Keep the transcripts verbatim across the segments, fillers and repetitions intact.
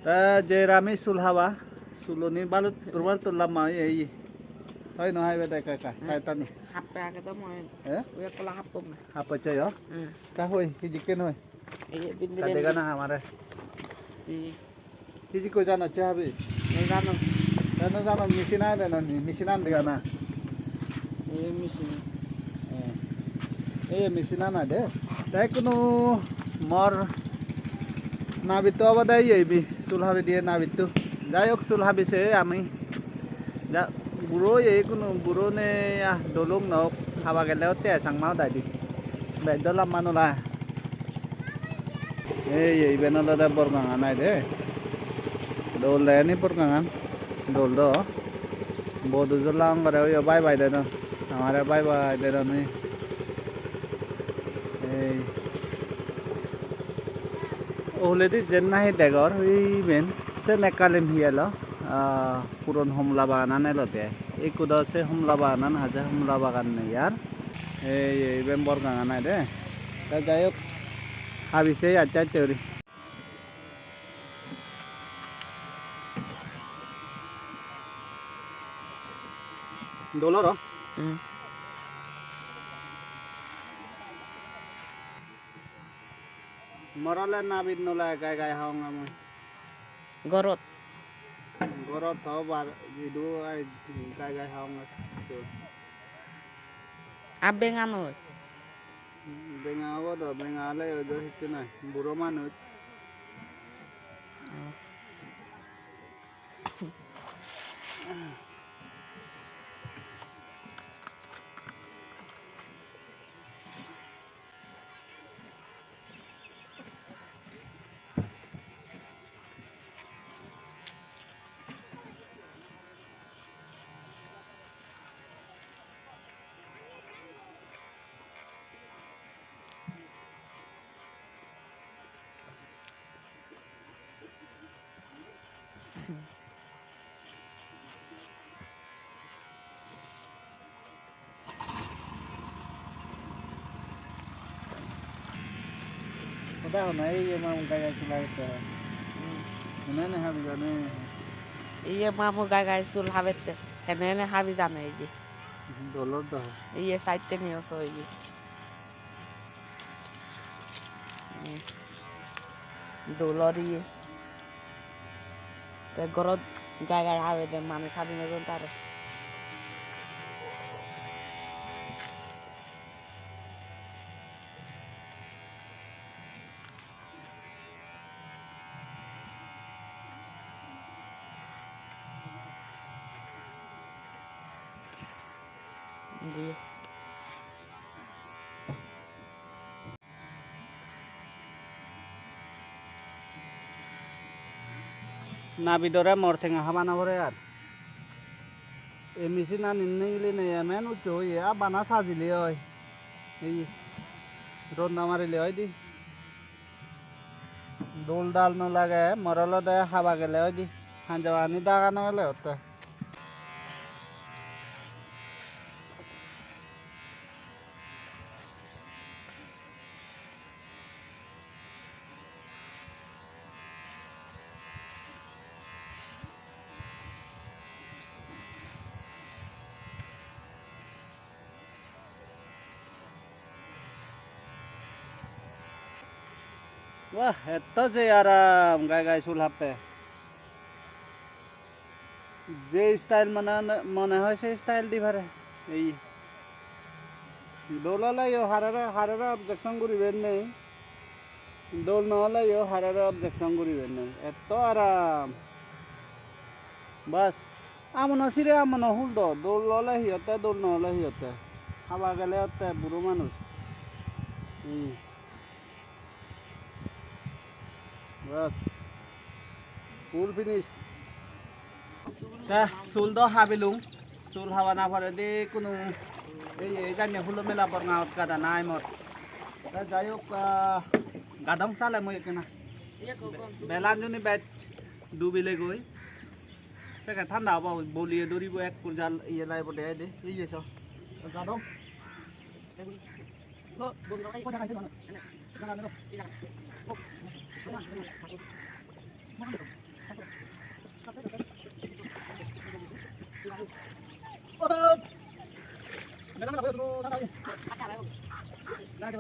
Te jer ami sul haba, suloni balut, balut lamba oye, oye. Hoi no haibe de ekka ekka, saitani. Happe age do moi. Eh? Ui ekkola happong. Happe chayo? Hmm. Ta hoi, hijikke noi. Ei bindi ta dega na amare. Ei. Hijikko jano che habi? No jano. Ta no jano, machine age de no ni, machine an dega na. Ei machine. Eh. Ei machine an age de. Te ikkunu mor nabitto obode iye ibe, sul habi diye nabitto. Jai hok, sul habi se ami. Ja, buro oye ikkunu, buro ne, ah, dolung nok, haba gele otte ai Changma hodai di. Bej do lamba no lai. Ei, ei, iben olode Borgangan ai de. Dol dege ni Borgangan. Dol do. Bodu jolla ongore oyo bye bye dedon. Amare bye bye dedon oye. Ei. Uguredi jen nahi degor, iben. Sen ekkalim hi elo? Ah, puron homla baganan elode. Ikko do se homla baganan haje, homla bagan nei ar. Ei, ei, iben Borgangan ai de. Te jai hok, habi sei aste aste guri. Dol aro? Hmm. Mor ole nabit no lai, gai gai hong ami. Gorot. Gorot to bar idu ai gai gai hong. A benga noi? Benga obo do, benga ole ojo hissu nai, buro manuj. Oh. Hoda hona, ei ye mamu gai gai sul habette. Hene hene habi jane. Iye mamu gai gai sul habette. Hene hene habi jane iye. Dolor do. Iye saitte niyo so iye. Dol or iye. Te gorot gai gai habede manuj hadi no jon tare. Indi. Nabidore mor tenga haba no pore ar. Ei machine ani nigili nei emen ucche oye, a bana sajile oi. Ei ronda marile oi di. Dol dal no lage, mor olode haba gele oi di. Hanjabani daga no gele otte. Wah, etto je aram gai gai sul happe. Je style mane, mone hoi se style di pare. Ei. Dol oleyo harare, harare objection guribar nei. Dol no oleyo harare objection guribar nei. Etto aram. Bas. Amono sire amono hul do. Dol ole hi otte, dol no ole hi otte. Haba gele otte buro manuj. Hmm. Bas. Full finish. Te sul do habilung. Sul habana poredi kunu ei, ei janye hulo mela Borgangot gada nai mor. Te jai hok, ah, gadong sale mui ekkena. Belan juni bej dubile goi. Sege thanda obo, boliye duribo ek kurjal iye laibo de de. Iye so. Gadong. Te guri. Go, go, go, go. Ko jaga ito, ano? Ano? Jaga, ano? Jaga. Go. Ano? Ano? Ano? Ano? Bor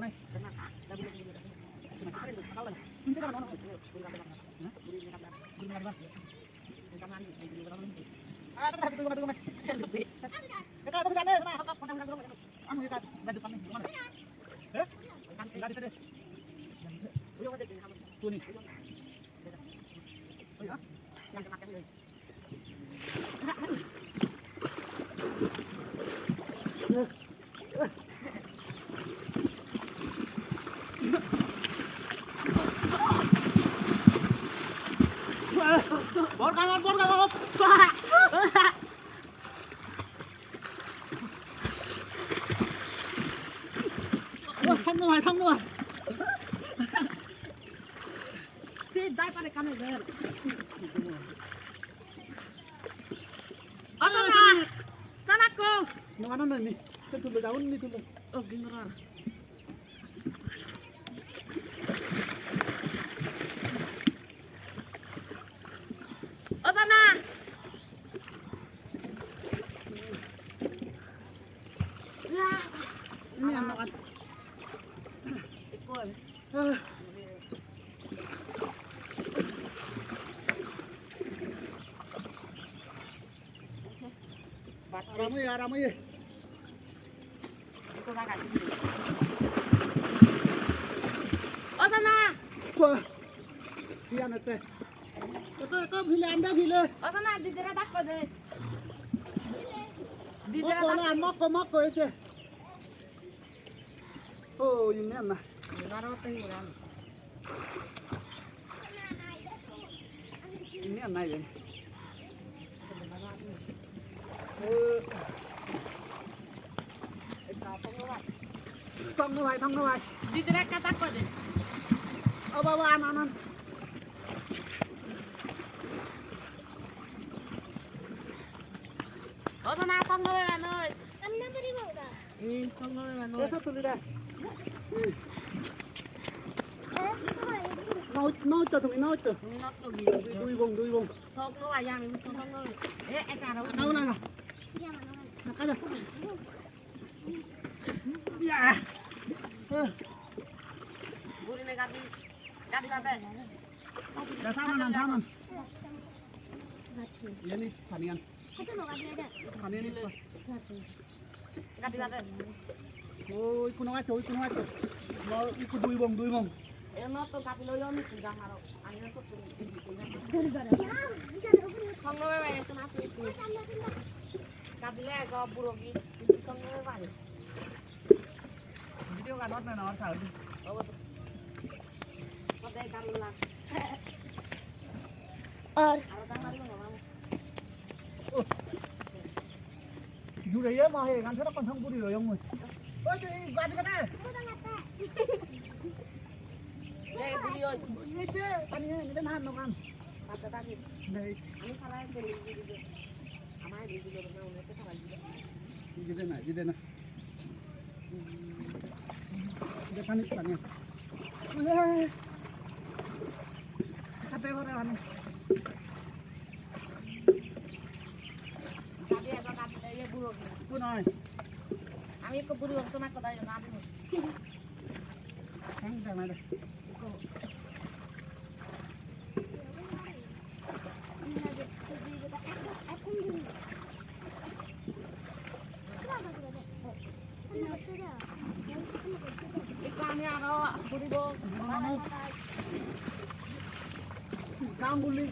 kamar, bor kamar. Thang no bhai, thang no bhai. Sei dai pare kame ber. O Sana, Sana ko? Nungano nani? Te tulo daun ni tulo. O gingrar. O Sana. Ini anak. Ikut. Ah. Aram oye, aram oye. O Sana. Wah. Iyan ete. Eko, eko, bile, anda bile. O Sana, didire dakko de. Didire dakko. Mokko na, mokko, mokko ese. Oh, ini ana. Ini aro te ini ana. Ini ana ini. Oh. Tong no bhai, tong no bhai. Didire ekka dakko de. Oh, baba, an, an, an. O Sana, tong no bhai, an oi. Amna bari baba. Hmm, tong no bhai, an oi. Esa tuli da. Hmm. No, no, to tumi, no, to. Tumi no to gi. Dui, dui bong, dui bong. Tong no bhai, ami tong no bhai. Eh, eh, karo. Karo na, na. Iya, mana, mana. Karo. Ya. Guri ne gadi. Gadi babe. Ya, saman, saman. Ini panian. Panian ini. Gadi babe. Oi, kuno gacho, oi, kuno gacho. Lo, iku dui bong, dui bong. E no to gadi lo yo ni kuda maro. Ani to tu. Tong no bhai, bhai, to na tu. Kabile ego burogi, tong no bhai. Video ganot na, na, or saudi. Obo to. Kode gamla. Or. Aro gamla. Oh. Jure ye ma he, gan sara kon thang puri royong mui. Oi, tu gadi kata. Ei, buri oi. Ei je, pani he, ni ben han no kan. Kata tadi. Nei. Ami sara beli beli. Ama beli beli na, uno te sara beli. Jide na, jide na. Dekani pani. Uye. Kape gore ani. Gadi eba gadi de ye buro. Kunai. Ami ekko buri bongso na kodai na adi. Ang dana de. Ekko ami aro guribo. Ganguli.